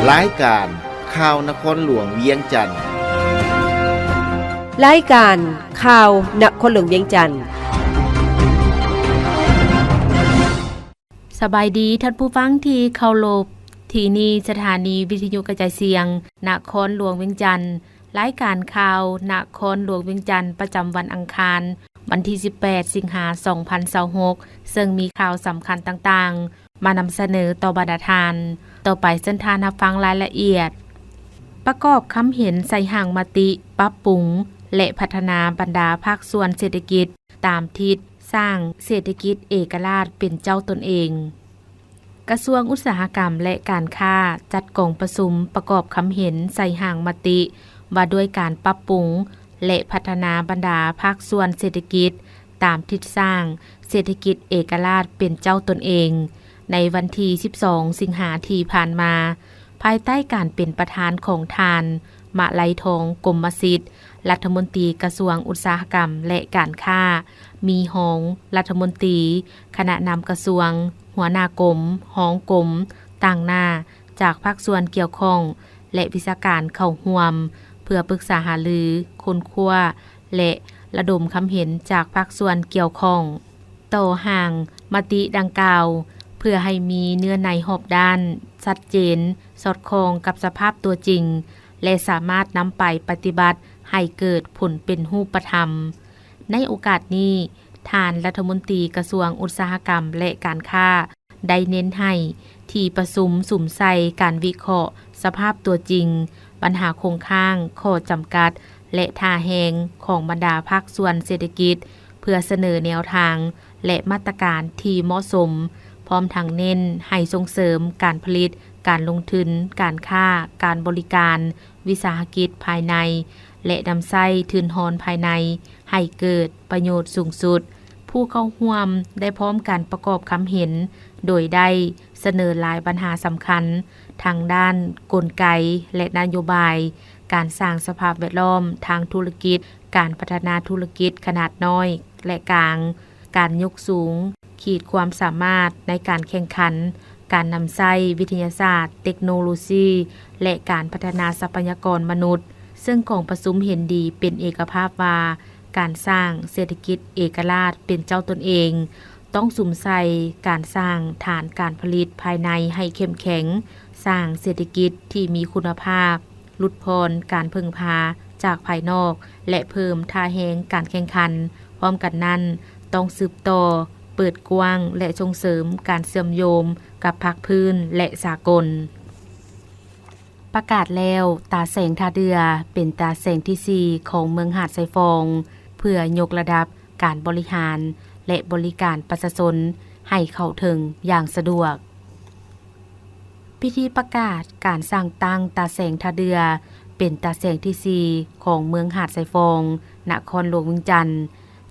ລາຍການຂ່າວນະຄອນຫຼວງວຽງຈັນ. ລາຍການຂ່າວນະຄອນຫຼວງວຽງຈັນ. ສະບາຍດີທ່ານຜູ້ຟັງທີ່ເຄົາລົບ, ທີ່ນີ້ສະຖານີວິທະຍຸກະຈາຍສຽງນະຄອນຫຼວງວຽງຈັນ. ລາຍການຂ່າວນະຄອນຫຼວງວຽງຈັນ ປະຈຳວັນອັງຄານ ວັນທີສິບແປດ ສິງຫາ ສອງພັນຊາວຫົກ ເຊິ່ງມີຂ່າວສຳຄັນຕ່າງໆ ມານຳສະເໜີຕໍ່ບັນດາທ່ານ. ຕໍ່ໄປເຊີນທ່ານຮັບຟັງລາຍລະອຽດ. ປະກອບຄຳເຫັນໃສ່ຮ່າງມະຕິປັບປຸງ ແລະ ພັດທະນາບັນດາພາກສ່ວນເສດຖະກິດຕາມທິດສ້າງເສດຖະກິດເອກະລາດເປັນເຈົ້າຕົນເອງ. ກະຊວງອຸດສາຫະກຳ ແລະ ການຄ້າ ຈັດກອງປະຊຸມປະກອບຄຳເຫັນໃສ່ຮ່າງມະຕິວ່າດ້ວຍການປັບປຸງ ແລະ ພັດທະນາບັນດາພາກສ່ວນເສດຖະກິດຕາມທິດສ້າງເສດຖະກິດເອກະລາດເປັນເຈົ້າຕົນເອງ ໃນວັນທີສິບສອງ ສິງຫາທີ່ຜ່ານມາ, ພາຍໃຕ້ການເປັນປະທານຂອງທ່ານ ມະໄລທອງ ກົມມະສິດ ລັດຖະມົນຕີກະຊວງອຸດສາຫະກຳ ແລະ ການຄ້າ, ມີຮອງລັດຖະມົນຕີ, ຄະນະນຳກະຊວງ, ຫົວໜ້າກົມ, ຮອງກົມ, ຕາງໜ້າຈາກພາກສ່ວນກ່ຽວຂ້ອງ ແລະ ວິຊາການເຂົ້າຮ່ວມ ເພື່ອປຶກສາຫາລື, ຄົ້ນຄວ້າ ແລະ ລະດົມຄຳເຫັນຈາກພາກສ່ວນກ່ຽວຂ້ອງຕໍ່ຮ່າງມະຕິດັ່ງກ່າວ ເພື່ອໃຫ້ມີເນື້ອໃນຮອບດ້ານ, ຊັດເຈນ, ສອດຄ່ອງກັບສະພາບຕົວຈິງ ແລະ ສາມາດນຳໄປປະຕິບັດໃຫ້ເກີດຜົນເປັນຮູບປະທຳ. ໃນໂອກາດນີ້, ທ່ານລັດຖະມົນຕີກະຊວງອຸດສາຫະກຳ ແລະ ການຄ້າ ໄດ້ເນັ້ນໃຫ້ທີ່ປະຊຸມສຸມໃສ່ການວິເຄາະສະພາບຕົວຈິງ, ບັນຫາຄົງຄ້າງ, ຂໍ້ຈຳກັດ ແລະ ທ່າແຮງຂອງບັນດາພາກສ່ວນເສດຖະກິດ ເພື່ອສະເໜີແນວທາງ ແລະ ມາດຕະການທີ່ເໝາະສົມ, ພ້ອມທັງເນັ້ນໃຫ້ສົ່ງເສີມການຜະລິດ, ການລົງທຶນ, ການຄ້າ, ການບໍລິການ, ວິສາຫະກິດພາຍໃນ ແລະ ນຳໃຊ້ທຶນຮອນພາຍໃນໃຫ້ເກີດປະໂຫຍດສູງສຸດ. ຜູ້ເຂົ້າຮ່ວມໄດ້ພ້ອມກັນປະກອບຄຳເຫັນ ໂດຍໄດ້ສະເໜີຫຼາຍບັນຫາສຳຄັນ ທັງດ້ານກົນໄກ ແລະ ນະໂຍບາຍ, ການສ້າງສະພາບແວດລ້ອມທາງທຸລະກິດ, ການພັດທະນາທຸລະກິດຂະໜາດນ້ອຍ ແລະ ກາງ, ການຍົກສູງ ຂີດຄວາມສາມາດໃນການແຂ່ງຂັນ, ການນຳໃຊ້ວິທະຍາສາດ, ເຕັກໂນໂລຊີ ແລະ ການພັດທະນາຊັບພະຍາກອນມະນຸດ, ເຊິ່ງກອງປະຊຸມເຫັນດີເປັນເອກະພາບວ່າ ການສ້າງເສດຖະກິດເອກະລາດເປັນເຈົ້າຕົນເອງ ຕ້ອງສຸມໃສ່ການສ້າງຖານການຜະລິດພາຍໃນໃຫ້ເຂັ້ມແຂງ, ສ້າງເສດຖະກິດທີ່ມີຄຸນນະພາບ, ຫຼຸດຜ່ອນການເພິ່ງພາຈາກພາຍນອກ ແລະ ເພີ່ມທ່າແຮງການແຂ່ງຂັນ. ພ້ອມກັນນັ້ນ, ຕ້ອງສືບຕໍ່ ເປີດກວ້າງ ແລະ ສົ່ງເສີມການເຊື່ອມໂຍງກັບພາກພື້ນ ແລະ ສາກົນ. ປະກາດແລ້ວ, ຕາແສງທ່າເດື່ອເປັນຕາແສງທີສີ່ຂອງເມືອງຫາດຊາຍຟອງ ເພື່ອຍົກລະດັບການບໍລິຫານ ແລະ ບໍລິການປະຊາຊົນໃຫ້ເຂົ້າເຖິງຢ່າງສະດວກ. ພິທີປະກາດການສ້າງຕັ້ງຕາແສງທ່າເດື່ອ ເປັນຕາແສງທີສີ່ຂອງເມືອງຫາດຊາຍຟອງ, ນະຄອນຫຼວງວຽງຈັນ,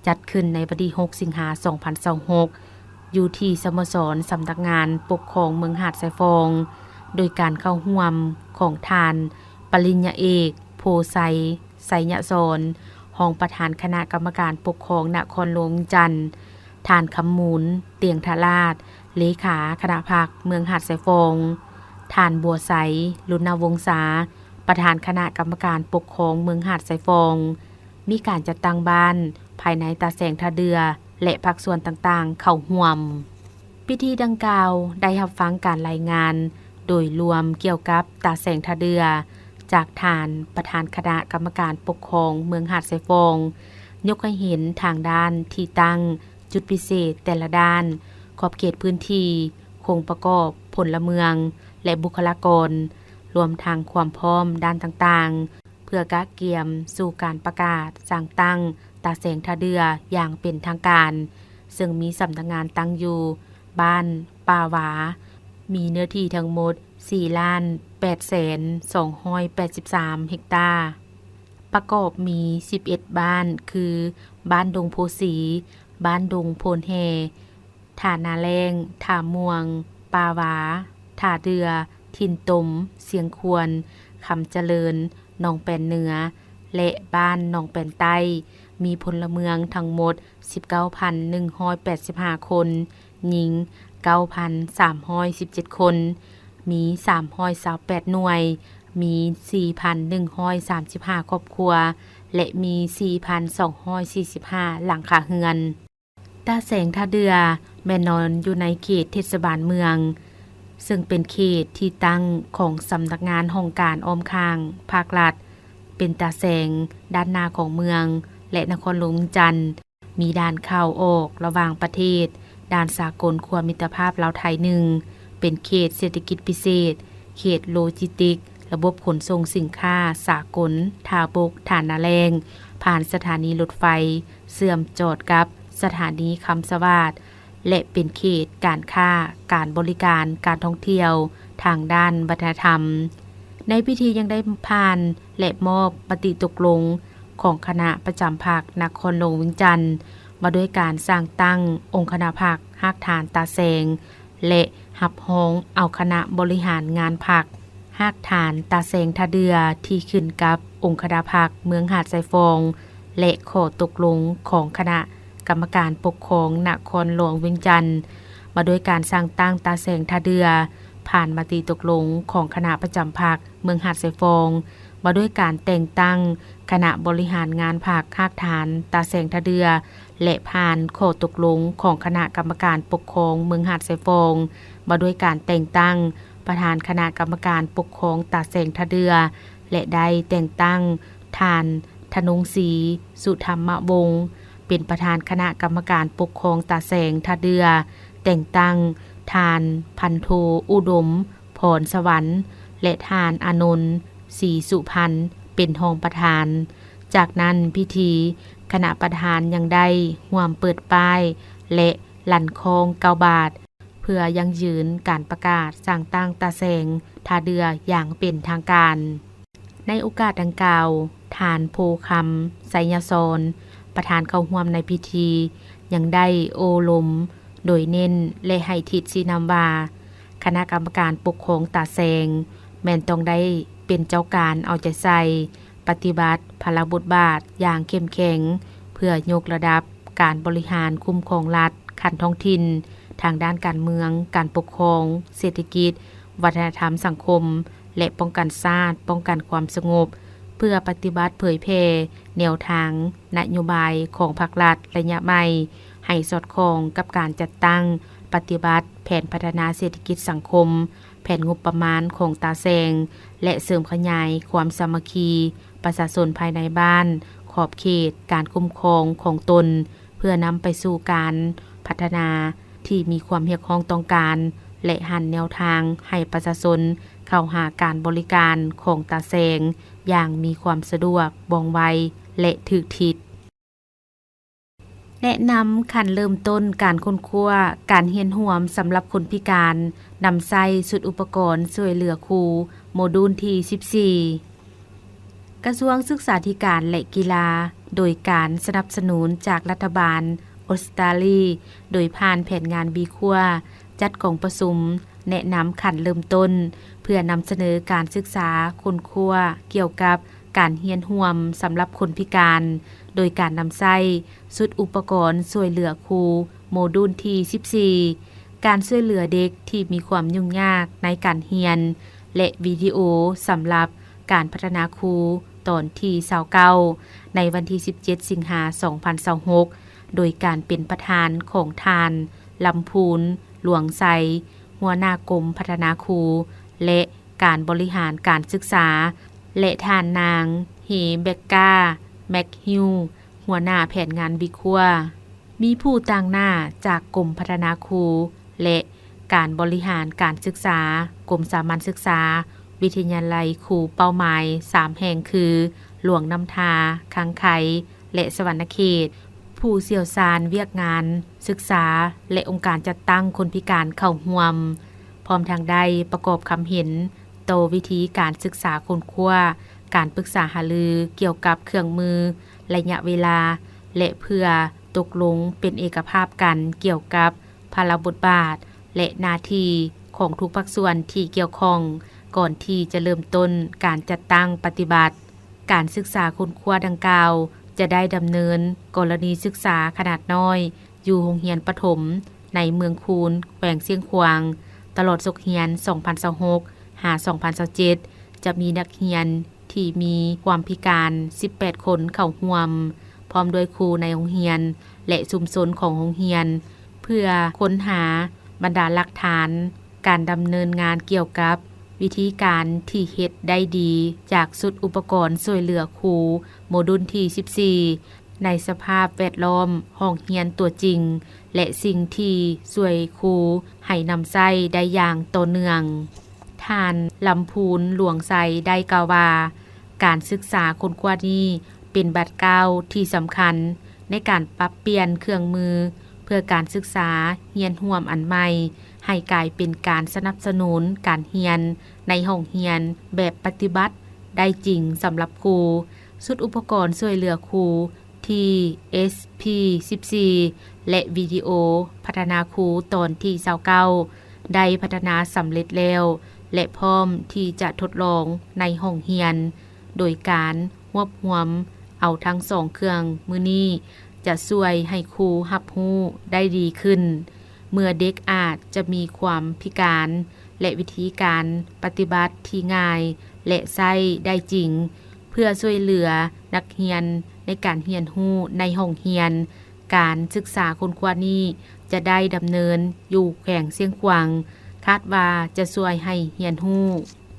ຈັດຂຶ້ນໃນວັນທີຫົກ ສິງຫາ ສອງພັນຊາວຫົກ ຢູ່ທີ່ສະໂມສອນສຳນັກງານປົກຄອງເມືອງຫາດຊາຍຟອງ, ໂດຍການເຂົ້າຮ່ວມຂອງທ່ານ ປະລິນຍາເອກ ໂພໄຊ ໄຊຍະສອນ, ຮອງປະທານຄະນະກຳມະການປົກຄອງນະຄອນຫຼວງວຽງຈັນ, ທ່ານ ຄຳມູນ ຕຽງທະລາດ ເລຂາຄະນະພັກເມືອງຫາດຊາຍຟອງ, ທ່ານ ບົວໄຊ ລຸນນະວົງສາ ປະທານຄະນະກຳມະການປົກຄອງເມືອງຫາດຊາຍຟອງ, ມີການຈັດຕັ້ງບ້ານພາຍໃນຕາແສງທ່າເດື່ອ ແລະ ພາກສ່ວນຕ່າງໆເຂົ້າຮ່ວມ. ພິທີດັ່ງກ່າວໄດ້ຮັບຟັງການລາຍງານໂດຍລວມກ່ຽວກັບຕາແສງທ່າເດື່ອ ຈາກທ່ານປະທານຄະນະກຳມະການປົກຄອງເມືອງຫາດຊາຍຟອງ, ຍົກໃຫ້ເຫັນທາງດ້ານທີ່ຕັ້ງ, ຈຸດພິເສດແຕ່ລະດ້ານ, ຂອບເຂດພື້ນທີ່, ໂຄງປະກອບ, ພົນລະເມືອງ ແລະ ບຸກຄະລາກອນ, ລວມທັງຄວາມພ້ອມດ້ານຕ່າງໆ ເພື່ອກະກຽມສູ່ການປະກາດສ້າງຕັ້ງຕາແສງທ່າເດື່ອຢ່າງເປັນທາງການ, ເຊິ່ງມີສຳນັກງານຕັ້ງຢູ່ບ້ານປ່າຫວາ, ມີເນື້ອທີ່ທັງໝົດສີ່ລ້ານແປດແສນສອງຮ້ອຍແປດສິບສາມເຮັກຕາ, ປະກອບມີສິບເອັດບ້ານ ຄື ບ້ານດົງໂພສີ, ບ້ານດົງໂພນແຮ່, ທ່ານາແລ້ງ, ທ່າມ່ວງ, ປ່າຫວາ, ທ່າເດື່ອ, ຖິ່ນຕົມ, ຊຽງຄວນ, ຄຳຈະເລີນ, ໜອງແປນເໜືອ ແລະ ບ້ານໜອງແປນໃຕ້, ມີພົນລະເມືອງທັງໝົດສິບເກົ້າພັນໜຶ່ງຮ້ອຍແປດສິບຫ້າຄົນ, ຍິງເກົ້າພັນສາມຮ້ອຍສິບເຈັດຄົນ, ມີສາມຮ້ອຍຊາວແປດໜ່ວຍ, ມີສີ່ພັນໜຶ່ງຮ້ອຍສາມສິບຫ້າຄອບຄົວ ແລະ ມີສີ່ພັນສອງຮ້ອຍສີ່ສິບຫ້າຫຼັງຄາເຮືອນ. ຕາແສງທ່າເດື່ອແມ່ນນອນຢູ່ໃນເຂດເທດສະບານເມືອງ, ເຊິ່ງເປັນເຂດທີ່ຕັ້ງຂອງສຳນັກງານຫ້ອງການອ້ອມຂ້າງພາກລັດ, ເປັນຕາແສງດ້ານໜ້າຂອງເມືອງ ແລະ ນະຄອນຫຼວງວຽງຈັນ, ມີດ່ານເຂົ້າອອກລະຫວ່າງປະເທດ, ດ່ານສາກົນຂົວມິດຕະພາບລາວໄທໜຶ່ງ, ເປັນເຂດເສດຖະກິດພິເສດ, ເຂດໂລຈິສຕິກ, ລະບົບຂົນສົ່ງສິນຄ້າສາກົນ, ທ່າບົກ, ທ່ານາແລ້ງ, ຜ່ານສະຖານີລົດໄຟ, ເຊື່ອມຈອດກັບສະຖານີຄຳສະຫວາດ ແລະ ເປັນເຂດການຄ້າ, ການບໍລິການ, ການທ່ອງທ່ຽວ, ທາງດ້ານວັດທະນະທຳ. ໃນພິທີຍັງໄດ້ຜ່ານ ແລະ ມອບມະຕິຕົກລົງຂອງຄະນະປະຈຳພັກນະຄອນຫຼວງວຽງຈັນ ວ່າດ້ວຍການສ້າງຕັ້ງອົງຄະນະພັກຮາກຖານຕາແສງ ແລະ ຮັບຮອງເອົາຄະນະບໍລິຫານງານພັກຮາກຖານຕາແສງທ່າເດື່ອ ທີ່ຂຶ້ນກັບອົງຄະນະພັກເມືອງຫາດຊາຍຟອງ ແລະ ຂໍ້ຕົກລົງຂອງຄະນະກຳມະການປົກຄອງນະຄອນຫຼວງວຽງຈັນ ວ່າດ້ວຍການສ້າງຕັ້ງຕາແສງທ່າເດື່ອ, ຜ່ານມະຕິຕົກລົງຂອງຄະນະປະຈຳພັກເມືອງຫາດຊາຍຟອງ ວ່າດ້ວຍການແຕ່ງຕັ້ງຄະນະບໍລິຫານງານພັກຮາກຖານຕາແສງທ່າເດື່ອ ແລະ ຜ່ານຂໍ້ຕົກລົງຂອງຄະນະກຳມະການປົກຄອງເມືອງຫາດຊາຍຟອງ ວ່າດ້ວຍການແຕ່ງຕັ້ງປະທານຄະນະກຳມະການປົກຄອງຕາແສງທ່າເດື່ອ ແລະ ໄດ້ແຕ່ງຕັ້ງທ່ານ ທະນົງສີ ສຸທຳມະວົງ ເປັນປະທານຄະນະກຳມະການປົກຄອງຕາແສງທ່າເດື່ອ, ແຕ່ງຕັ້ງທ່ານ ພັນໂທ ອຸດົມ ພອນສະຫວັນ ແລະ ທ່ານ ອານົນ ສີສຸພັນ ເປັນຮອງປະທານ. ຈາກນັ້ນພິທີ, ຄະນະປະທານຍັງໄດ້ຮ່ວມເປີດປ້າຍ ແລະ ລັ່ນຄ້ອງເກົ້າບາດ ເພື່ອຢັ້ງຢືນການປະກາດສ້າງຕັ້ງຕາແສງທ່າເດື່ອຢ່າງເປັນທາງການ. ໃນໂອກາດດັ່ງກ່າວ, ທ່ານ ໂພຄຳ ໄຊຍະສອນ ປະທານເຂົ້າຮ່ວມໃນພິທີ ຍັງໄດ້ໂອ້ລົມໂດຍເນັ້ນ ແລະ ໃຫ້ທິດຊີ້ນຳວ່າ ຄະນະກຳມະການປົກຄອງຕາແສງ ແມ່ນຕ້ອງໄດ້ເປັນເຈົ້າການເອົາໃຈໃສ່ ປະຕິບັດພາລະບົດບາດຢ່າງເຂັ້ມແຂງ ເພື່ອຍົກລະດັບການບໍລິຫານຄຸ້ມຄອງລັດຂັ້ນທ້ອງຖິ່ນ ທາງດ້ານການເມືອງ, ການປົກຄອງ, ເສດຖະກິດ, ວັດທະນະທຳ, ສັງຄົມ ແລະ ປ້ອງກັນຊາດ, ປ້ອງກັນຄວາມສະຫງົບ ເພື່ອປະຕິບັດເຜີຍແຜ່ແນວທາງນະໂຍບາຍຂອງພັກລັດໄລຍະໃໝ່ ໃຫ້ສອດຄ່ອງກັບການຈັດຕັ້ງປະຕິບັດແຜນພັດທະນາເສດຖະກິດສັງຄົມ, ແຜນງົບປະມານຂອງຕາແສງ ແລະ ເສີມຂະຫຍາຍຄວາມສາມັກຄີປະຊາຊົນພາຍໃນບ້ານ, ຂອບເຂດການຄຸ້ມຄອງຂອງຕົນ ເພື່ອນຳໄປສູ່ການພັດທະນາທີ່ມີຄວາມຮຽກຮ້ອງຕ້ອງການ ແລະ ຫັນແນວທາງໃຫ້ປະຊາຊົນເຂົ້າຫາການບໍລິການຂອງຕາແສງຢ່າງມີຄວາມສະດວກ, ວ່ອງໄວ ແລະ ຖືກທິດ. ແນະນຳຂັ້ນເລີ່ມຕົ້ນການຄົ້ນຄວ້າການຮຽນຮ່ວມສຳລັບຄົນພິການ, ນຳໃຊ້ຊຸດອຸປະກອນຊ່ວຍເຫຼືອຄູ ໂມດູນທີສິບສີ່. ກະຊວງສຶກສາທິການ ແລະ ກິລາ ໂດຍການສະໜັບສະໜູນຈາກລັດຖະບານອົດສະຕາລີ ໂດຍຜ່ານແຜນງານ B Quad ຈັດກອງປະຊຸມແນະນຳຂັ້ນເລີ່ມຕົ້ນ ເພື່ອນຳສະເໜີການສຶກສາຄົ້ນຄວ້າກ່ຽວກັບການຮຽນຮ່ວມສຳລັບຄົນພິການ ໂດຍການນຳໃຊ້ຊຸດອຸປະກອນຊ່ວຍເຫຼືອຄູ ໂມດູນທີສິບສີ່ ການຊ່ວຍເຫຼືອເດັກທີ່ມີຄວາມຫຍຸ້ງຍາກໃນການຮຽນ ແລະ ວິດີໂອສຳລັບການພັດທະນາຄູ ຕອນທີຊາວເກົ້າ ໃນວັນທີສິບເຈັດ ສິງຫາ ສອງພັນຊາວຫົກ ໂດຍການເປັນປະທານຂອງທ່ານ ລຳພູນ ຫຼວງໄຊ ຫົວໜ້າກົມພັດທະນາຄູ ແລະ ການບໍລິຫານການສຶກສາ ແລະ ທ່ານນາງ ເຮເບັກກາ ແມັກຮິວ ຫົວໜ້າແຜນງານ B Quad. ມີຜູ້ຕາງໜ້າຈາກກົມພັດທະນາຄູ ແລະ ການບໍລິຫານການສຶກສາ, ກົມສາມັນສຶກສາ, ວິທະຍາໄລຄູເປົ້າໝາຍສາມແຫ່ງຄື ຫຼວງນ້ຳທາ, ຄັງໄຄ ແລະ ສະຫວັນນະເຂດ, ຜູ້ຊ່ຽວຊານວຽກງານສຶກສາ ແລະ ອົງການຈັດຕັ້ງຄົນພິການເຂົ້າຮ່ວມ, ພ້ອມທັງໄດ້ປະກອບຄຳເຫັນຕໍ່ວິທີການສຶກສາຄົ້ນຄວ້າ, ການປຶກສາຫາລືກ່ຽວກັບເຄື່ອງມື, ໄລຍະເວລາ ແລະ ເພື່ອຕົກລົງເປັນເອກະພາບກັນກ່ຽວກັບພາລະບົດບາດ ແລະ ໜ້າທີ່ຂອງທຸກພາກສ່ວນທີ່ກ່ຽວຂ້ອງ ກ່ອນທີ່ຈະເລີ່ມຕົ້ນການຈັດຕັ້ງປະຕິບັດ. ການສຶກສາຄົ້ນຄວ້າດັ່ງກ່າວຈະໄດ້ດຳເນີນກໍລະນີສຶກສາຂະໜາດນ້ອຍຢູ່ໂຮງຮຽນປະຖົມໃນເມືອງຄູນ ແຂວງຊຽງຂວາງ, ຕະຫຼອດສົກຮຽນ ສອງພັນຊາວຫົກ ຫາ ສອງພັນຊາວເຈັດ ຈະມີນັກຮຽນທີ່ມີຄວາມພິການ ສິບແປດຄົນເຂົ້າຮ່ວມ, ພ້ອມດ້ວຍຄູໃນໂຮງຮຽນ ແລະ ຊຸມຊົນຂອງໂຮງຮຽນ ເພື່ອຄົ້ນຫາບັນດາຫຼັກຖານການດຳເນີນງານກ່ຽວກັບວິທີການທີ່ເຮັດໄດ້ດີຈາກຊຸດອຸປະກອນຊ່ວຍເຫຼືອຄູໂມດູນທີສິບສີ່ ໃນສະພາບແວດລ້ອມຫ້ອງຮຽນຕົວຈິງ ແລະ ສິ່ງທີ່ຊ່ວຍຄູໃຫ້ນຳໃຊ້ໄດ້ຢ່າງຕໍ່ເນື່ອງ. ທ່ານ ລຳພູນ ຫຼວງໄຊ ໄດ້ກ່າວວ່າ, ການສຶກສາຄົ້ນຄວ້ານີ້ເປັນບາດກ້າວທີ່ສຳຄັນໃນການປັບປ່ຽນເຄື່ອງມືເພື່ອການສຶກສາຮຽນຮ່ວມອັນໃໝ່ ໃຫ້ກາຍເປັນການສະໜັບສະໜູນການຮຽນໃນຫ້ອງຮຽນແບບປະຕິບັດໄດ້ຈິງສຳລັບຄູ. ຊຸດອຸປະກອນຊ່ວຍເຫຼືອຄູ ທີເອັສພີສິບສີ່ ແລະ ວິດີໂອພັດທະນາຄູຕອນທີຊາວເກົ້າ ໄດ້ພັດທະນາສຳເລັດແລ້ວ ແລະ ພ້ອມທີ່ຈະທົດລອງໃນຫ້ອງຮຽນ, ໂດຍການຮວບຮວມເອົາທັງສອງເຄື່ອງມືນີ້ ຈະຊ່ວຍໃຫ້ຄູຮັບຮູ້ໄດ້ດີຂຶ້ນ ເມື່ອເດັກອາດຈະມີຄວາມພິການ ແລະ ວິທີການປະຕິບັດທີ່ງ່າຍ ແລະ ໃຊ້ໄດ້ຈິງ ເພື່ອຊ່ວຍເຫຼືອນັກຮຽນໃນການຮຽນຮູ້ໃນຫ້ອງຮຽນ. ການສຶກສາຄົ້ນຄວ້ານີ້ຈະໄດ້ດຳເນີນຢູ່ແຂວງຊຽງຂວາງ, ຄາດວ່າຈະຊ່ວຍໃຫ້ຮຽນຮູ້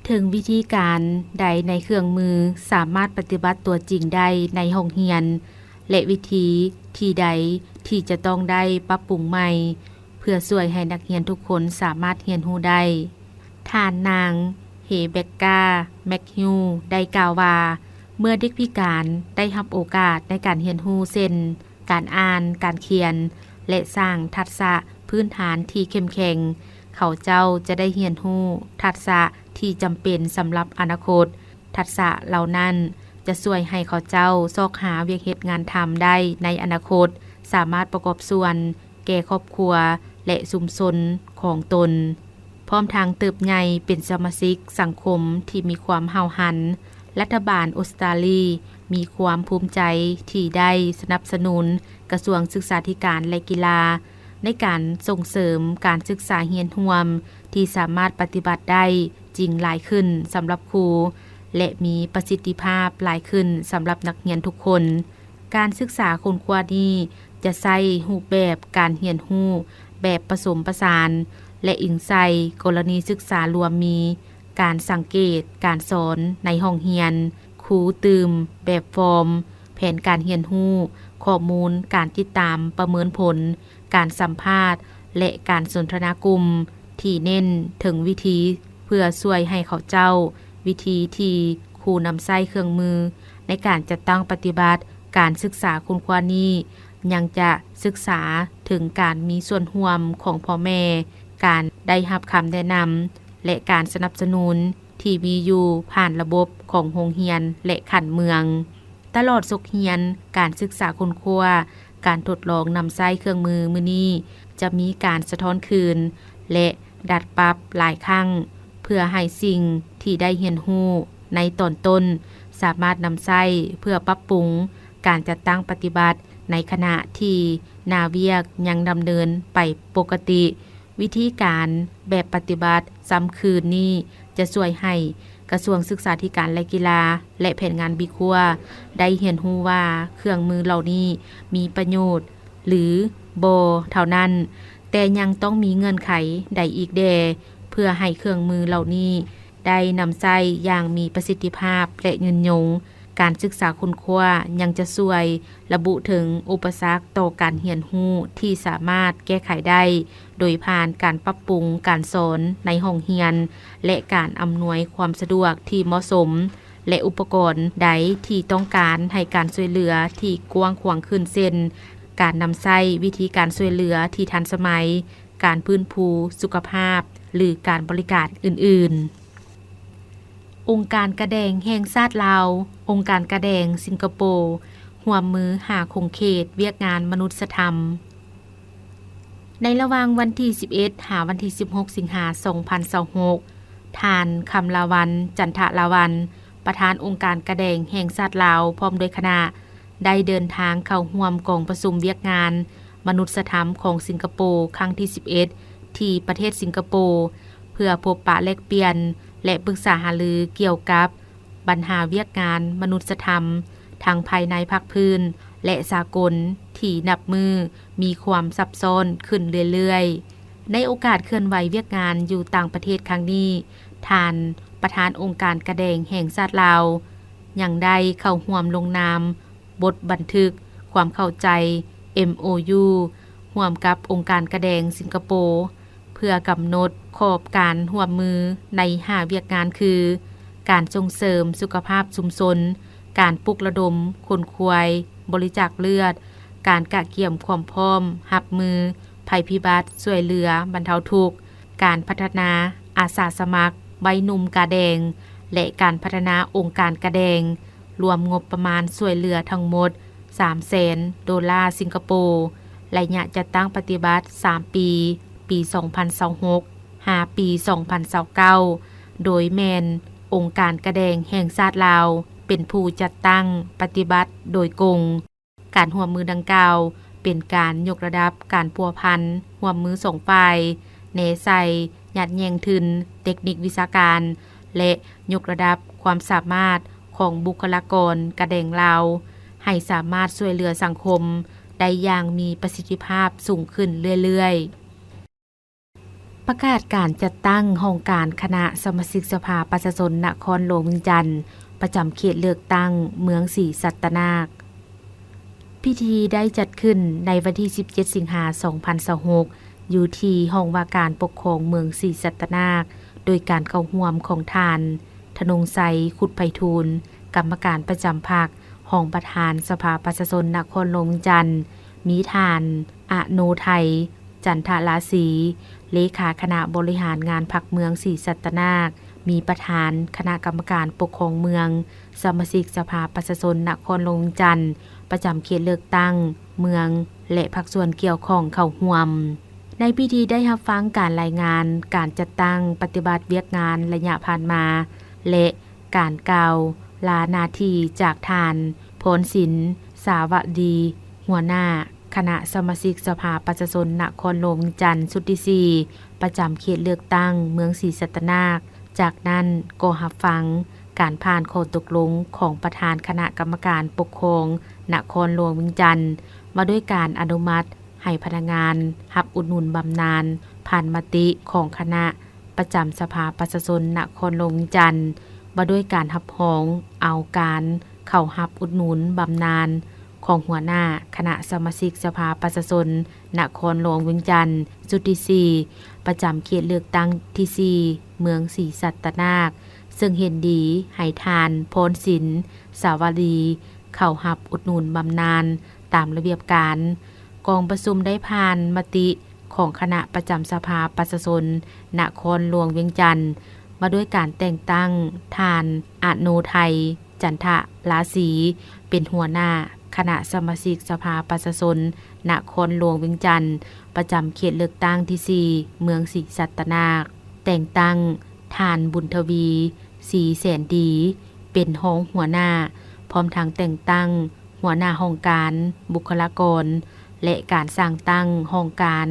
ເຖິງວິທີການໃດໃນເຄື່ອງມືສາມາດປະຕິບັດຕົວຈິງໄດ້ໃນຫ້ອງຮຽນ ແລະ ວິທີທີ່ໃດທີ່ຈະຕ້ອງໄດ້ປັບປຸງໃໝ່ ເພື່ອຊ່ວຍໃຫ້ນັກຮຽນທຸກຄົນສາມາດຮຽນຮູ້ໄດ້. ທ່ານນາງ ເຮເບັກກາ ແມັກຮີວ ໄດ້ກ່າວວ່າ, ເມື່ອເດັກພິການໄດ້ຮັບໂອກາດໃນການຮຽນຮູ້ ເຊັ່ນ ການອ່ານ, ການຂຽນ ແລະ ສ້າງທັກສະພື້ນຖານທີ່ເຂັ້ມແຂງ, ເຂົາເຈົ້າຈະໄດ້ຮຽນຮູ້ທັກສະທີ່ຈຳເປັນສຳລັບອະນາຄົດ. ທັກສະເຫຼົ່ານັ້ນຈະຊ່ວຍໃຫ້ເຂົາເຈົ້າຊອກຫາວຽກເຮັດງານທຳໄດ້ໃນອະນາຄົດ, ສາມາດປະກອບສ່ວນແກ່ຄອບຄົວ ແລະ ຊຸມຊົນຂອງຕົນ, ພ້ອມທັງເຕີບໃຫຍ່ເປັນສະມາຊິກສັງຄົມທີ່ມີຄວາມຫ້າວຫັນ. ລັດຖະບານອົດສະຕາລີມີຄວາມພູມໃຈທີ່ໄດ້ສະໜັບສະໜູນກະຊວງສຶກສາທິການ ແລະ ກິລາ ໃນການສົ່ງເສີມການສຶກສາຮຽນຮ່ວມທີ່ສາມາດປະຕິບັດໄດ້ຈິງຫຼາຍຂຶ້ນສຳລັບຄູ ແລະ ມີປະສິດທິພາບຫຼາຍຂຶ້ນສຳລັບນັກຮຽນທຸກຄົນ. ການສຶກສາຄົ້ນຄວ້ານີ້ຈະໃຊ້ຮູບແບບການຮຽນຮູ້ແບບປະສົມປະສານ ແລະ ອີງໃສ່ກໍລະນີສຶກສາລວມມີ ການສັງເກດການສອນໃນຫ້ອງຮຽນ, ຄູຕື່ມແບບຟອມ, ແຜນການຮຽນຮູ້, ຂໍ້ມູນການຕິດຕາມປະເມີນຜົນ, ການສຳພາດ ແລະ ການສົນທະນາກຸ່ມ ທີ່ເນັ້ນເຖິງວິທີເພື່ອຊ່ວຍໃຫ້ເຂົາເຈົ້າ, ວິທີທີ່ຄູນຳໃຊ້ເຄື່ອງມືໃນການຈັດຕັ້ງປະຕິບັດ. ການສຶກສາຄົ້ນຄວ້ານີ້ຍັງຈະສຶກສາເຖິງການມີສ່ວນຮ່ວມຂອງພໍ່ແມ່, ການໄດ້ຮັບຄຳແນະນຳ ແລະ ການສະໜັບສະໜູນທີ່ມີຢູ່ຜ່ານລະບົບຂອງໂຮງຮຽນ ແລະ ຂັ້ນເມືອງ. ຕະຫຼອດສົກຮຽນ, ການສຶກສາຄົ້ນຄວ້າ, ການທົດລອງນຳໃຊ້ເຄື່ອງມືມື້ນີ້ຈະມີການສະທ້ອນຄືນ ແລະ ດັດປັບຫຼາຍຄັ້ງ ເພື່ອໃຫ້ສິ່ງທີ່ໄດ້ຮຽນຮູ້ໃນຕອນຕົ້ນສາມາດນຳໃຊ້ເພື່ອປັບປຸງການຈັດຕັ້ງປະຕິບັດ ໃນຂະນະທີ່ໜ້າວຽກຍັງດຳເນີນໄປປົກກະຕິ. ວິທີການແບບປະຕິບັດຊ້ຳຄືນນີ້ຈະຊ່ວຍໃຫ້ກະຊວງສຶກສາທິການ ແລະ ກິລາ ແລະ ແຜນງານບີຄົວ ໄດ້ຮຽນຮູ້ວ່າເຄື່ອງມືເຫຼົ່ານີ້ມີປະໂຫຍດ ຫຼື ບໍ່ເທົ່ານັ້ນ, ແຕ່ຍັງຕ້ອງມີເງື່ອນໄຂໃດອີກແດ່ ເພື່ອໃຫ້ເຄື່ອງມືເຫຼົ່ານີ້ໄດ້ນຳໃຊ້ຢ່າງມີປະສິດທິພາບ ແລະ ຍືນຍົງ. ການສຶກສາຄົ້ນຄວ້າຍັງຈະຊ່ວຍລະບຸເຖິງອຸປະສັກຕໍ່ການຮຽນຮູ້ທີ່ສາມາດແກ້ໄຂໄດ້ ໂດຍຜ່ານການປັບປຸງການສອນໃນຫ້ອງຮຽນ ແລະ ການອຳນວຍຄວາມສະດວກທີ່ເໝາະສົມ ແລະ ອຸປະກອນໃດທີ່ຕ້ອງການໃຫ້ການຊ່ວຍເຫຼືອທີ່ກວ້າງຂວາງຂຶ້ນ ເຊັ່ນ ການນຳໃຊ້ວິທີການຊ່ວຍເຫຼືອທີ່ທັນສະໄໝ, ການຟື້ນຟູສຸຂະພາບ ຫຼື ການບໍລິການອື່ນໆ. ອົງການກາແດງແຫ່ງຊາດລາວ, ອົງການກາແດງສິງກະໂປ ຮ່ວມມືຫາຂົງເຂດວຽກງານມະນຸດສະທຳ. ໃນລະຫວ່າງວັນທີສິບເອັດ ຫາວັນທີສິບຫົກ ສິງຫາ ສອງພັນຊາວຫົກ, ທ່ານ ຄຳລາວັນ ຈັນທະລາວັນ ປະທານອົງການກາແດງແຫ່ງຊາດລາວ ພ້ອມດ້ວຍຄະນະ ໄດ້ເດີນທາງເຂົ້າຮ່ວມກອງປະຊຸມວຽກງານມະນຸດສະທຳຂອງສິງກະໂປ ຄັ້ງທີສິບເອັດ ທີ່ປະເທດສິງກະໂປ ເພື່ອພົບປະແລກປ່ຽນ ແລະ ປຶກສາຫາລືກ່ຽວກັບບັນຫາວຽກງານມະນຸດສະທຳ ທັງພາຍໃນພາກພື້ນ ແລະ ສາກົນ ທີ່ນັບມື້ມີຄວາມຊັບຊ້ອນຂຶ້ນເລື້ອຍໆ. ໃນໂອກາດເຄື່ອນໄຫວວຽກງານຢູ່ຕ່າງປະເທດຄັ້ງນີ້, ທ່ານປະທານອົງການກາແດງແຫ່ງຊາດລາວ ຍັງໄດ້ເຂົ້າຮ່ວມລົງນາມບົດບັນທຶກຄວາມເຂົ້າໃຈ ເອັມໂອຢູ ຮ່ວມກັບອົງການກາແດງສິງກະໂປ ເພື່ອກຳນົດຂອບການຮ່ວມມືໃນຫ້າວຽກງານຄື ການສົ່ງເສີມສຸຂະພາບຊຸມຊົນ, ການປຸກລະດົມຂົນຂວາຍບໍລິຈາກເລືອດ, ການກະກຽມຄວາມພ້ອມຮັບມືໄພພິບັດ, ຊ່ວຍເຫຼືອບັນເທົາທຸກ, ການພັດທະນາອາສາສະໝັກໄວໜຸ່ມກາແດງ ແລະ ການພັດທະນາອົງການກາແດງ, ລວມງົບປະມານຊ່ວຍເຫຼືອທັງໝົດສາມແສນໂດລາສິງກະໂປ, ໄລຍະຈັດຕັ້ງປະຕິບັດສາມປີ, ປີສອງພັນຊາວຫົກ ຫາປີສອງພັນຊາວເກົ້າ ໂດຍແມ່ນອົງການກາແດງແຫ່ງຊາດລາວເປັນຜູ້ຈັດຕັ້ງປະຕິບັດໂດຍກົງ. ການຮ່ວມມືດັ່ງກ່າວເປັນການຍົກລະດັບການພົວພັນຮ່ວມມືສອງຝ່າຍ, ແນໃສ່, ຍາດແຍ່ງທຶນ, ເຕັກນິກວິຊາການ ແລະ ຍົກລະດັບຄວາມສາມາດຂອງບຸກຄະລາກອນກາແດງລາວ ໃຫ້ສາມາດຊ່ວຍເຫຼືອສັງຄົມໄດ້ຢ່າງມີປະສິດທິພາບສູງຂຶ້ນເລື້ອຍໆ. ປະກາດການຈັດຕັ້ງຫ້ອງການຄະນະສະມາຊິກສະພາປະຊາຊົນນະຄອນຫຼວງວຽງຈັນ ປະຈຳເຂດເລືອກຕັ້ງເມືອງສີສັດຕະນາກ. ພິທີໄດ້ຈັດຂຶ້ນໃນວັນທີສິບເຈັດ ສິງຫາ ສອງພັນຊາວຫົກ ຢູ່ທີ່ຫ້ອງວ່າການປົກຄອງເມືອງສີສັດຕະນາກ ໂດຍການເຂົ້າຮ່ວມຂອງທ່ານ ທະນົງໄຊ ຄຸດໄພທູນ ກຳມະການປະຈຳພັກ, ຮອງປະທານສະພາປະຊາຊົນນະຄອນຫຼວງວຽງຈັນ, ມີທ່ານ ອະໂນໄທ ຈັນທະລາສີ ເລຂາຄະນະບໍລິຫານງານພັກເມືອງສີສັດຕະນາກ, ມີປະທານຄະນະກຳມະການປົກຄອງເມືອງ, ສະມາຊິກສະພາປະຊາຊົນນະຄອນຫຼວງວຽງຈັນ ປະຈຳເຂດເລືອກຕັ້ງເມືອງ ແລະ ພາກສ່ວນກ່ຽວຂ້ອງເຂົ້າຮ່ວມ. ໃນພິທີໄດ້ຮັບຟັງການລາຍງານການຈັດຕັ້ງປະຕິບັດວຽກງານໄລຍະຜ່ານມາ ແລະ ການກ່າວລາໜ້າທີ່ຈາກທ່ານ ພອນສິນ ສາວະດີ ຫົວໜ້າຄະນະສະມາຊິກສະພາປະຊາຊົນນະຄອນຫຼວງວຽງຈັນຊຸດທີສີ່ ປະຈຳເຂດເລືອກຕັ້ງເມືອງສີສັດຕະນາກ. ຈາກນັ້ນກໍຮັບຟັງການຜ່ານຂໍ້ຕົກລົງຂອງປະທານຄະນະກຳມະການປົກຄອງນະຄອນຫຼວງວຽງຈັນ ວ່າດ້ວຍການອະນຸມັດໃຫ້ພະນັກງານຮັບອຸດໜູນບຳນານ ຜ່ານມະຕິຂອງຄະນະ ປະຈຳສະພາປະຊາຊົນນະຄອນຫຼວງວຽງຈັນ ວ່າດ້ວຍການຮັບຮອງເອົາການເຂົ້າຮັບອຸດໜູນບຳນານຂອງຫົວໜ້າຄະນະສະມາຊິກສະພາປະຊາຊົນນະຄອນຫຼວງວຽງຈັນ ຊຸດທີສີ່ ປະຈຳເຂດເລືອກຕັ້ງທີສີ່ ເມືອງສີສັດຕະນາກ ເຊິ່ງເຫັນດີໃຫ້ທ່ານ ພອນສິນ ສາວະລີ ເຂົ້າຮັບອຸດໜູນບຳນານຕາມລະບຽບການ. ກອງປະຊຸມໄດ້ຜ່ານມະຕິ ຂອງຄະນະປະຈຳສະພາປະຊາຊົນນະຄອນຫຼວງວຽງຈັນ ວ່າດ້ວຍການແຕ່ງຕັ້ງທ່ານ ອະໂນໄທ ຈັນທະລາສີ ເປັນຫົວໜ້າຄະນະສະມາຊິກສະພາປະຊາຊົນນະຄອນຫຼວງວຽງຈັນ ປະຈຳເຂດເລືອກຕັ້ງທີສີ່ ເມືອງສີສັດຕະນາກ, ແຕ່ງຕັ້ງທ່ານ ບຸນທະວີ ສີແສນດີ ເປັນຮອງຫົວໜ້າ, ພ້ອມທັງແຕ່ງຕັ້ງ ຫົວໜ້າຫ້ອງການ, ບຸກຄະລາກອນ ແລະ ການສ້າງຕັ້ງຫ້ອງການ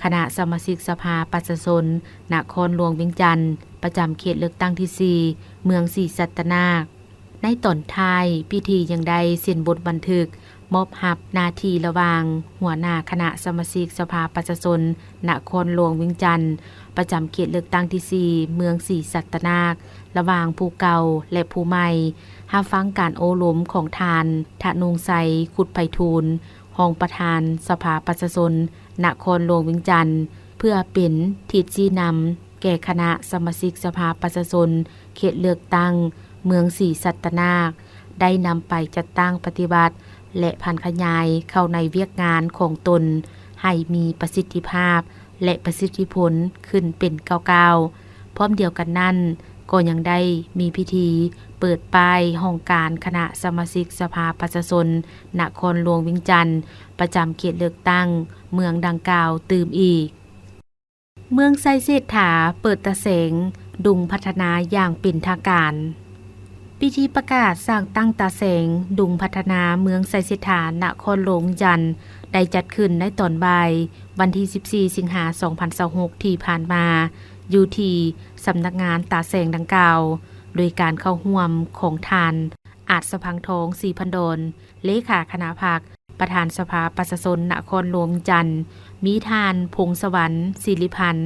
ຄະນະສະມາຊິກສະພາປະຊາຊົນນະຄອນຫຼວງວຽງຈັນ ປະຈຳເຂດເລືອກຕັ້ງທີສີ່ ເມືອງສີສັດຕະນາກ. ໃນຕອນທ້າຍ, ພິທີຍັງໄດ້ເຊັນບົດບັນທຶກມອບຮັບໜ້າທີ່ລະຫວ່າງຫົວໜ້າຄະນະສະມາຊິກສະພາປະຊາຊົນນະຄອນຫຼວງວຽງຈັນ ປະຈຳເຂດເລືອກຕັ້ງທີສີ່ ເມືອງສີສັດຕະນາກ ລະຫວ່າງຜູ້ເກົ່າ ແລະ ຜູ້ໃໝ່. ຮັບຟັງການໂອ້ລົມຂອງທ່ານ ທະນົງໄຊ ຄຸດໄພທູນ ຮອງປະທານສະພາປະຊາຊົນນະຄອນຫຼວງວຽງຈັນ ເພື່ອເປັນທິດຊີ້ນຳແກ່ຄະນະສະມາຊິກສະພາປະຊາຊົນເຂດເລືອກຕັ້ງເມືອງສີສັດຕະນາກ ໄດ້ນຳໄປຈັດຕັ້ງປະຕິບັດ ແລະ ຜັນຂະຫຍາຍເຂົ້າໃນວຽກງານຂອງຕົນໃຫ້ມີປະສິດທິພາບ ແລະ ປະສິດທິຜົນຂຶ້ນເປັນກ້າວໆ. ພ້ອມດຽວກັນນັ້ນ, ກໍຍັງໄດ້ມີພິທີເປີດປ້າຍຫ້ອງການຄະນະສະມາຊິກສະພາປະຊາຊົນນະຄອນຫຼວງວຽງຈັນ ປະຈຳເຂດເລືອກຕັ້ງເມືອງດັ່ງກ່າວຕື່ມອີກ. ເມືອງໄຊເສດຖາເປີດຕາແສງດຸງພັດທະນາຢ່າງເປັນທາງການ. ພິທີປະກາດສ້າງຕັ້ງຕາແສງດຸງພັດທະນາເມືອງໄຊເສດຖາ ນະຄອນຫຼວງວຽງຈັນ ໄດ້ຈັດຂຶ້ນໃນຕອນບ່າຍ ວັນທີສິບສີ່ ສິງຫາ ສອງພັນຊາວຫົກ ທີ່ຜ່ານມາ ຢູ່ທີ່ສຳນັກງານຕາແສງດັ່ງກ່າວ ໂດຍການເຂົ້າຮ່ວມຂອງທ່ານ ອາດສະພັງທອງ ສີພັນດອນ ເລຂາຄະນະພັກ ປະທານສະພາປະຊາຊົນນະຄອນຫຼວງວຽງຈັນ, ມີທ່ານ ພົງສະຫວັນ ສິລິພັນ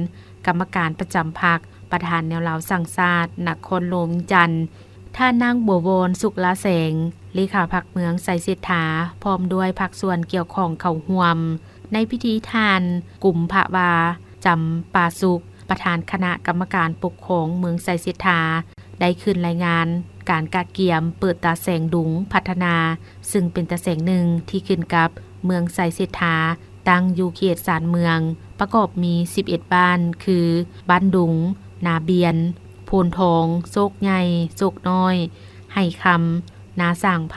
ກຳມະການປະຈຳພັກ ປະທານແນວລາວສ້າງຊາດນະຄອນຫຼວງວຽງຈັນ, ທ່ານນາງ ບົວວອນ ສຸກລາແສງ ເລຂາພັກເມືອງໄຊເສດຖາ ພ້ອມດ້ວຍພາກສ່ວນກ່ຽວຂ້ອງເຂົ້າຮ່ວມ. ໃນພິທີ ທ່ານ ກຸມພະວາ ຈຳປາສຸກ ປະທານຄະນະກຳມະການປົກຄອງເມືອງໄຊເສດຖາ ໄດ້ຂຶ້ນລາຍງານການກະກຽມເປີດຕາແສງດຸງພັດທະນາ, ຊຶ່ງເປັນຕາແສງໜຶ່ງທີ່ຂຶ້ນກັບເມືອງໄຊເສດຖາ, ຕັ້ງຢູ່ເຂດຊານເມືອງ, ປະກອບມີສິບເອັດບ້ານ ຄື ບ້ານດຸງ, ນາບຽນ, ໂພນທອງ, ໂຊກໃຫຍ່, ໂຊກນ້ອຍ, ໄຮ່ຄຳ, ນາສາງໄພ,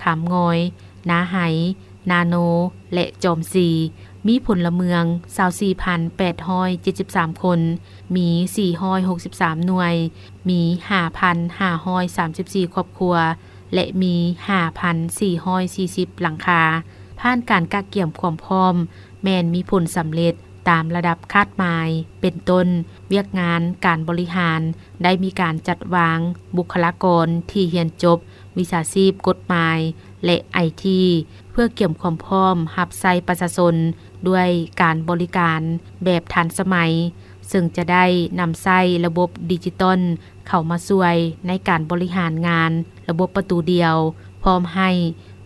ຄຳງອຍ, ນາໄຮ, ນາໂນ ແລະ ຈອມສີ, ມີພົນລະເມືອງ ຊາວສີ່ພັນແປດຮ້ອຍເຈັດສິບສາມຄົນ, ມີສີ່ຮ້ອຍຫົກສິບສາມໜ່ວຍ, ມີຫ້າພັນຫ້າຮ້ອຍສາມສິບສີ່ຄອບຄົວ ແລະ ມີຫ້າພັນສີ່ຮ້ອຍສີ່ສິບຫຼັງຄາ. ຜ່ານການກະກຽມຄວາມພ້ອມ ແມ່ນມີຜົນສຳເລັດຕາມລະດັບຄາດໝາຍ, ເປັນຕົ້ນ ວຽກງານການບໍລິຫານ ໄດ້ມີການຈັດວາງບຸກຄະລາກອນທີ່ຮຽນຈົບ ວິຊາຊີບ, ກົດໝາຍ ແລະ ໄອທີ ເພື່ອກຽມຄວາມພ້ອມຮັບໃຊ້ປະຊາຊົນດ້ວຍການບໍລິການແບບທັນສະໄໝ, ເຊິ່ງຈະໄດ້ນຳໃຊ້ລະບົບດິຈິຕອນເຂົ້າມາຊ່ວຍໃນການບໍລິຫານງານລະບົບປະຕູດຽວ, ພ້ອມໃຫ້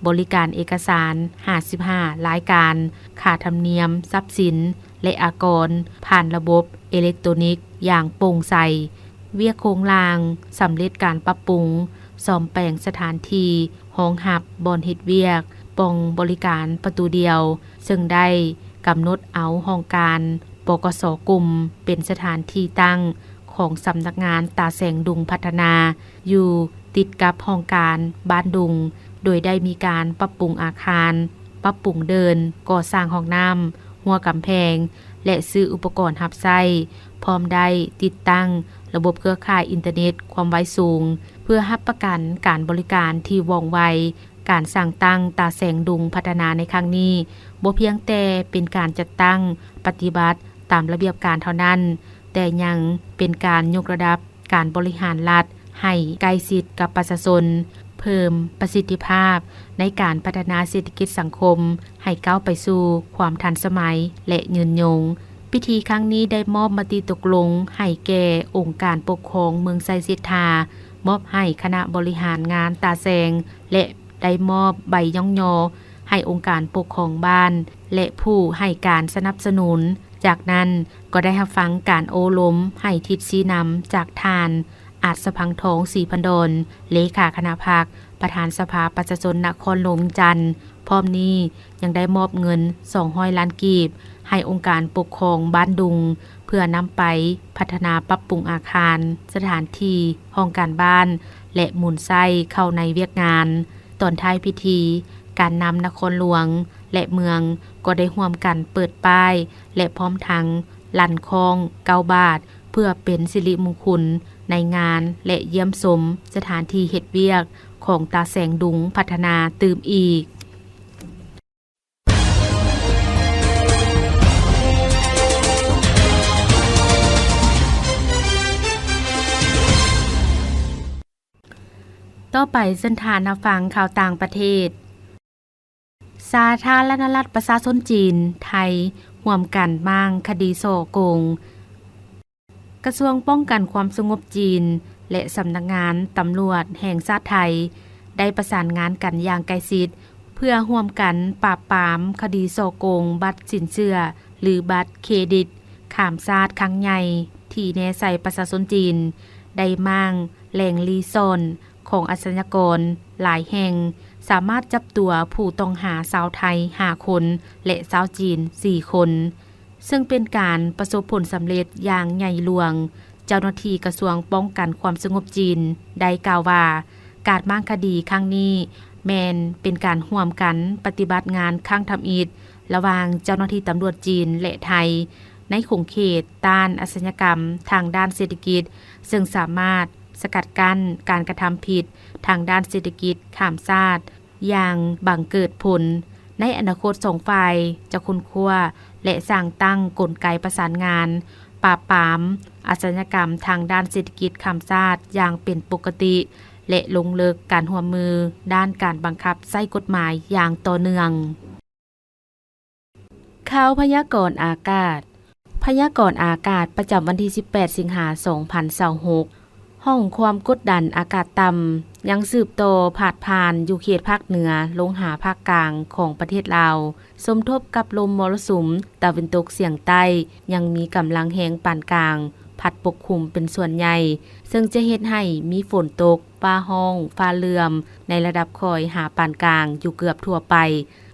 ບໍລິການເອກະສານຫ້າສິບຫ້າລາຍການ, ຄ່າທຳນຽມ, ຊັບສິນ ແລະ ອາກອນ ຜ່ານລະບົບເອເລັກໂຕນິກຢ່າງໂປ່ງໃສ. ວຽກໂຄງລ່າງສຳເລັດການປັບປຸງ, ສ້ອມແປງສະຖານທີ່ຮອງຮັບບ່ອນເຮັດວຽກ, ປ່ອງບໍລິການປະຕູດຽວ, ເຊິ່ງໄດ້ກຳນົດເອົາຫ້ອງການ ປກສ ກຸ່ມ ເປັນສະຖານທີ່ຕັ້ງຂອງສຳນັກງານຕາແສງດຸງພັດທະນາ ຢູ່ຕິດກັບຫ້ອງການບ້ານດຸງ, ໂດຍໄດ້ມີການປັບປຸງອາຄານ, ປັບປຸງເດີ່ນ, ກໍ່ສ້າງຫ້ອງນ້ຳ, ຮົ້ວກຳແພງ ແລະ ຊື້ອຸປະກອນຮັບໃຊ້, ພ້ອມໄດ້ຕິດຕັ້ງລະບົບເຄືອຂ່າຍອິນເຕີເນັດຄວາມໄວສູງ ເພື່ອຮັບປະກັນການບໍລິການທີ່ວ່ອງໄວ. ການສ້າງຕັ້ງຕາແສງດຸງພັດທະນາໃນຄັ້ງນີ້ ບໍ່ພຽງແຕ່ເປັນການຈັດຕັ້ງປະຕິບັດຕາມລະບຽບການເທົ່ານັ້ນ, ແຕ່ຍັງເປັນການຍົກລະດັບການບໍລິຫານລັດໃຫ້ໃກ້ຊິດກັບປະຊາຊົນ, ເພີ່ມປະສິດທິພາບໃນການພັດທະນາເສດຖະກິດສັງຄົມໃຫ້ກ້າວໄປສູ່ຄວາມທັນສະໄໝ ແລະ ຍືນຍົງ. ພິທີຄັ້ງນີ້ໄດ້ມອບມະຕິຕົກລົງໃຫ້ແກ່ອົງການປົກຄອງເມືອງໄຊເສດຖາ, ມອບໃຫ້ຄະນະບໍລິຫານງານຕາແສງ ແລະ ໄດ້ມອບໃບຍ້ອງຍໍໃຫ້ອົງການປົກຄອງບ້ານ ແລະ ຜູ້ໃຫ້ການສະໜັບສະໜູນ. ຈາກນັ້ນກໍໄດ້ຮັບຟັງການໂອ້ລົມໃຫ້ທິດຊີ້ນຳຈາກທ່ານ ອາດສະພັງທອງ ສີພັນດອນ ເລຂາຄະນະພັກ ປະທານສະພາປະຊາຊົນນະຄອນຫຼວງວຽງຈັນ. ພ້ອມນີ້ຍັງໄດ້ມອບເງິນສອງຮ້ອຍລ້ານກີບໃຫ້ອົງການປົກຄອງບ້ານດຸງ ເພື່ອນຳໄປພັດທະນາປັບປຸງອາຄານ, ສະຖານທີ່, ຫ້ອງການບ້ານ ແລະ ໝູນໃຊ້ເຂົ້າໃນວຽກງານ. ຕອນທ້າຍພິທີ, ການນຳນະຄອນຫຼວງ ແລະ ເມືອງກໍໄດ້ຮ່ວມກັນເປີດປ້າຍ ແລະ ພ້ອມທັງລັ່ນຄ້ອງເກົ້າບາດ ເພື່ອເປັນສິລິມຸງຄຸນໃນງານ ແລະ ຢ້ຽມຊົມສະຖານທີ່ເຮັດວຽກຂອງຕາແສງດຸງພັດທະນາຕື່ມອີກ. ຕໍ່ໄປເຊີນທ່ານຮັບຟັງຂ່າວຕ່າງປະເທດ. ສາທາລະນະລັດປະຊາຊົນຈີນ ໄທ ຮ່ວມກັນມ້າງຄະດີສໍ້ໂກງ. ກະຊວງປ້ອງກັນຄວາມສະຫງົບຈີນ ແລະ ສຳນັກງານຕຳຫຼວດແຫ່ງຊາດໄທ ໄດ້ປະສານງານກັນຢ່າງໃກ້ຊິດ ເພື່ອຮ່ວມກັນປາບປາມຄະດີສໍ້ໂກງບັດສິນເຊື່ອ ຫຼື ບັດເຄຣດິດຂ້າມຊາດຄັ້ງໃຫຍ່ ທີ່ແນໃສ່ປະຊາຊົນຈີນ ໄດ້ມ້າງແຫຼ່ງລີ້ຊ່ອນຂອງອາຊະຍາກອນຫຼາຍແຫ່ງ, ສາມາດຈັບຕົວຜູ້ຕ້ອງຫາຊາວໄທຫ້າຄົນ ແລະ ຊາວຈີນສີ່ຄົນ, ເຊິ່ງເປັນການປະສົບຜົນສຳເລັດຢ່າງໃຫຍ່ຫຼວງ. ເຈົ້າໜ້າທີ່ກະຊວງປ້ອງກັນຄວາມສະຫງົບຈີນໄດ້ກ່າວວ່າ, ການມ້າງຄະດີຄັ້ງນີ້ແມ່ນເປັນການຮ່ວມກັນປະຕິບັດງານຄັ້ງທຳອິດ ລະຫວ່າງເຈົ້າໜ້າທີ່ຕຳຫຼວດຈີນ ແລະ ໄທ ໃນຂົງເຂດຕ້ານອາຊະຍາກຳທາງດ້ານເສດຖະກິດ, ເຊິ່ງສາມາດສະກັດກັ້ນການກະທຳຜິດທາງດ້ານເສດຖະກິດຂ້າມຊາດຢ່າງບັງເກີດຜົນ. ໃນອະນາຄົດ ສອງຝ່າຍຈະຄົ້ນຄວ້າ ແລະ ສ້າງຕັ້ງກົນໄກປະສານງານ ປາບປາມອາຊະຍາກຳທາງດ້ານເສດຖະກິດຂ້າມຊາດຢ່າງເປັນປົກກະຕິ ແລະ ລົງເລິກການຮ່ວມມືດ້ານການບັງຄັບໃຊ້ກົດໝາຍຢ່າງຕໍ່ເນື່ອງ. ຂ່າວພະຍາກອນອາກາດ. ພະຍາກອນອາກາດປະຈຳວັນທີສິບແປດ ສິງຫາ ສອງພັນຊາວຫົກ. ຮ່ອງຄວາມກົດດັນອາກາດຕ່ຳຍັງສືບຕໍ່ພາດຜ່ານຢູ່ເຂດພາກເໜືອລົງຫາພາກກາງຂອງປະເທດລາວ, ສົມທົບກັບລົມມໍລະສຸມຕາເວັນຕົກສຽງໃຕ້ ຍັງມີກຳລັງແຮງປານກາງ ພັດປົກຄຸມເປັນສ່ວນໃຫຍ່, ເຊິ່ງຈະເຮັດໃຫ້ມີຝົນຕົກ, ຟ້າຮ້ອງ, ຟ້າເຫຼື່ອມ ໃນລະດັບຄ່ອຍຫາປານກາງຢູ່ເກືອບທົ່ວໄປ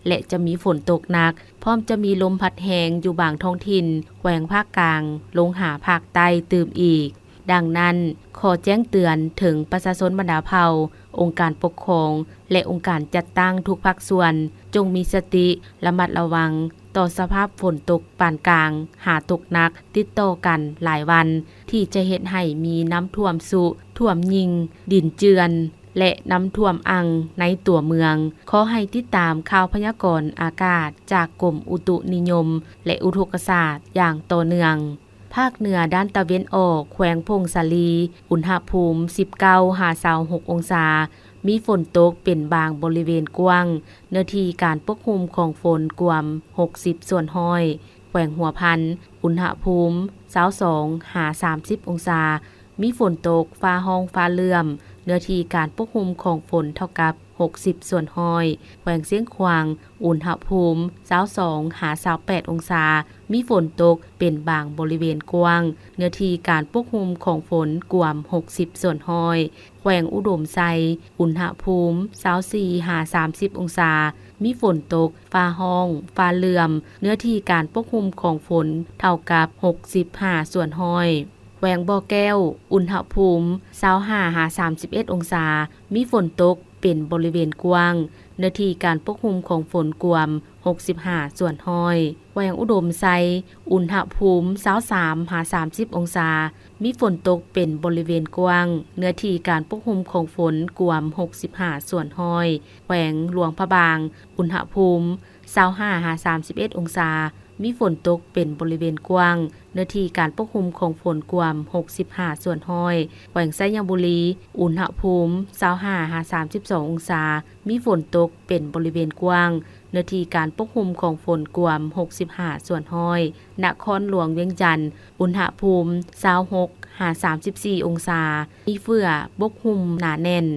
ແລະ ຈະມີຝົນຕົກໜັກ, ພ້ອມຈະມີລົມພັດແຮງຢູ່ບາງທ້ອງຖິ່ນແຂວງພາກກາງລົງຫາພາກໃຕ້ຕື່ມອີກ. ດັ່ງນັ້ນ, ຂໍແຈ້ງເຕືອນເຖິງປະຊາຊົນບັນດາເຜົ່າ, ອົງການປົກຄອງ ແລະ ອົງການຈັດຕັ້ງທຸກພາກສ່ວນ, ຈົ່ງມີສະຕິລະມັດລະວັງຕໍ່ສະພາບຝົນຕົກປານກາງຫາຕົກໜັກຕິດຕໍ່ກັນຫຼາຍວັນ, ທີ່ຈະເຮັດໃຫ້ມີນ້ຳຖ້ວມຊຸ, ຖ້ວມຍິງ, ດິນເຈື່ອນ ແລະ ນ້ຳຖ້ວມອັ່ງໃນຕົວເມືອງ. ຂໍໃຫ້ຕິດຕາມຂ່າວພະຍາກອນອາກາດຈາກກົມອຸຕຸນິຍົມ ແລະ ອຸທົກກະສາດຢ່າງຕໍ່ເນື່ອງ. ພາກເໜືອດ້ານຕາເວັນອອກ ແຂວງຜົ້ງສາລີ, ອຸນຫະພູມ ສິບເກົ້າ ຫາ ຊາວຫົກ ອົງສາ, ມີຝົນຕົກເປັນບາງບໍລິເວນກວ້າງ, ເນື້ອທີ່ການປົກຄຸມຂອງຝົນກວມ ຫົກສິບ ສ່ວນຮ້ອຍ. ແຂວງຫົວພັນ, ອຸນຫະພູມ ຊາວສອງ ຫາ ສາມສິບ ອົງສາ, ມີຝົນຕົກ, ຟ້າຮ້ອງ, ຟ້າເຫຼື່ອມ, ເນື້ອທີ່ການປົກຄຸມຂອງຝົນເທົ່າກັບ ຫົກສິບ ສ່ວນຮ້ອຍ. ແຂວງຊຽງຂວາງ, ອຸນຫະພູມ ຊາວສອງ ຫາ ຊາວແປດ ອົງສາ, ມີຝົນຕົກເປັນບາງບໍລິເວນກວ້າງ, ເນື້ອທີ່ການປົກຄຸມຂອງຝົນກວມ ຫົກສິບ ສ່ວນຮ້ອຍ. ແຂວງອຸດົມໄຊ, ອຸນຫະພູມ ຊາວສີ່ ຫາ ສາມສິບ ອົງສາ, ມີຝົນຕົກ, ຟ້າຮ້ອງ, ຟ້າເຫຼື່ອມ, ເນື້ອທີ່ການປົກຄຸມຂອງຝົນເທົ່າກັບ ຫົກສິບຫ້າ ສ່ວນຮ້ອຍ. ແຂວງບໍ່ແກ້ວ, ອຸນຫະພູມ ຊາວຫ້າ ຫາ ສາມສິບເອັດ ອົງສາ, ມີຝົນຕົກເປັນບໍລິເວນກວ້າງ, ເນື້ອທີ່ການປົກຄຸມຂອງຝົນກວມ ຫົກສິບຫ້າ ສ່ວນຮ້ອຍ. ແຂວງອຸດົມໄຊ, ອຸນຫະພູມ ຊາວສາມ ຫາ ສາມສິບ ອົງສາ, ມີຝົນຕົກເປັນບໍລິເວນກວ້າງ, ເນື້ອທີ່ການປົກຄຸມຂອງຝົນກວມ ຫົກສິບຫ້າ ສ່ວນຮ້ອຍ. ແຂວງຫຼວງພະບາງ, ອຸນຫະພູມ ຊາວຫ້າ ຫາ ສາມສິບເອັດ ອົງສາ, ມີຝົນຕົກເປັນບໍລິເວນກວ້າງ, ເນື້ອທີ່ການປົກຄຸມຂອງຝົນກວມ ຫົກສິບຫ້າ ສ່ວນຮ້ອຍ. ແຂວງໄຊຍະບູລີ, ອຸນຫະພູມ ຊາວຫ້າ ຫາ ສາມສິບສອງ ອົງສາ, ມີຝົນຕົກເປັນບໍລິເວນກວ້າງ, ເນື້ອທີ່ການປົກຄຸມຂອງຝົນກວມ ຫົກສິບຫ້າ ສ່ວນຮ້ອຍ. ນະຄອນຫຼວງວຽງຈັນ, ອຸນຫະພູມ ຊາວຫົກ ຫາ ສາມສິບສີ່ ອົງສາ, ມີເຝື້ອປົກຫຸ້ມໜາແໜ້ນ.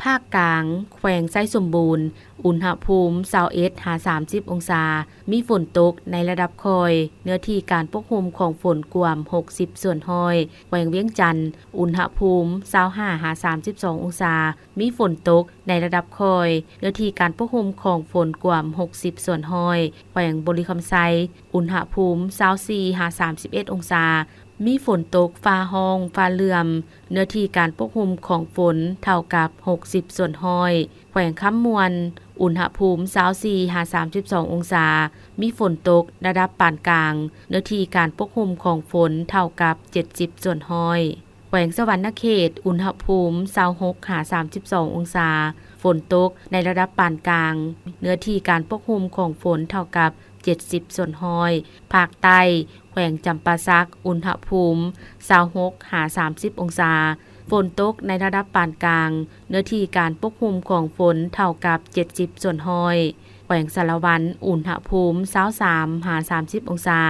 ພາກກາງ, ແຂວງໄຊສົມບູນ, ອຸນຫະພູມ ຊາວເອັດ ຫາ ສາມສິບ ອົງສາ, ມີຝົນຕົກໃນລະດັບຄ່ອຍ, ເນື້ອທີ່ການປົກຄຸມຂອງຝົນກວມ ຫົກສິບ ສ່ວນຮ້ອຍ. ແຂວງວຽງຈັນ, ອຸນຫະພູມ ຊາວຫ້າ ຫາ ສາມສິບສອງ ອົງສາ, ມີຝົນຕົກໃນລະດັບຄ່ອຍ, ເນື້ອທີ່ການປົກຄຸມຂອງຝົນກວມ ຫົກສິບ ສ່ວນຮ້ອຍ. ແຂວງບໍລິຄຳໄຊ, ອຸນຫະພູມ ຊາວສີ່ ຫາ ສາມສິບເອັດ ອົງສາ, ມີຝົນຕົກ, ຟ້າຮ້ອງ, ຟ້າເຫຼື່ອມ, ເນື້ອທີ່ການປົກຄຸມຂອງຝົນເທົ່າກັບ ຫົກສິບ ສ່ວນຮ້ອຍ. ແຂວງຄຳມ່ວນ, ອຸນຫະພູມ ຊາວສີ່ ຫາ ສາມສິບສອງ ອົງສາ, ມີຝົນຕົກລະດັບປານກາງ, ເນື້ອທີ່ການປົກຄຸມຂອງຝົນເທົ່າກັບ ເຈັດສິບ ສ່ວນຮ້ອຍ. ແຂວງສະຫວັນນະເຂດ, ອຸນຫະພູມ ຊາວຫົກ ຫາ ສາມສິບສອງ ອົງສາ, ຝົນຕົກໃນລະດັບປານກາງ, ເນື້ອທີ່ການປົກຄຸມຂອງຝົນເທົ່າກັບ ເຈັດສິບ ສ່ວນຮ້ອຍ. ພາກໃຕ້, ແຂວງຈຳປາສັກ, ອຸນຫະພູມ ຊາວຫົກ ຫາ ສາມສິບ ອົງສາ, ຝົນຕົກໃນລະດັບປານກາງ, ເນື້ອທີ່ການປົກຄຸມຂອງຝົນເທົ່າກັບ ເຈັດສິບ ສ່ວນຮ້ອຍ. ແຂວງສາລະວັນ, ອຸນຫະພູມ ຊາວສາມ ຫາ ສາມສິບ ອົງສາ,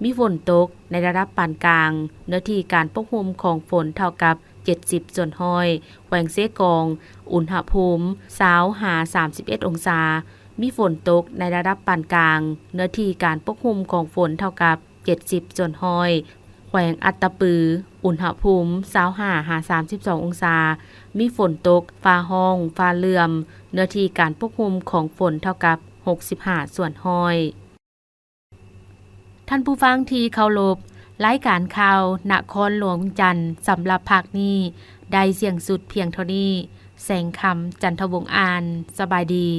ມີຝົນຕົກໃນລະດັບປານກາງ, ເນື້ອທີ່ການປົກຄຸມຂອງຝົນເທົ່າກັບ ເຈັດສິບ ສ່ວນຮ້ອຍ. ແຂວງເຊກອງ, ອຸນຫະພູມ ຊາວ ຫາ ສາມສິບເອັດ ອົງສາ, ມີຝົນຕົກໃນລະດັບປານກາງ, ເນື້ອທີ່ການປົກຄຸມຂອງຝົນເທົ່າກັບ ເຈັດສິບ ສ່ວນຮ້ອຍ. ແຂວງອັດຕະປື, ອຸນຫະພູມ ຊາວຫ້າ ຫາ ສາມສິບສອງ ອົງສາ, ມີຝົນຕົກ, ຟ້າຮ້ອງ, ຟ້າເຫຼື່ອມ, ເນື້ອທີ່ການປົກຄຸມຂອງຝົນເທົ່າກັບ ຫົກສິບຫ້າ ສ່ວນຮ້ອຍ. ທ່ານຜູ້ຟັງທີ່ເຄົາລົບ, ລາຍການຂ່າວນະຄອນຫຼວງວຽງຈັນສຳລັບພາກນີ້ໄດ້ສິ້ນສຸດພຽງເທົ່ານີ້. ແສງຄຳ ຈັນທະວົງ ອ່ານ. ສະບາຍດີ.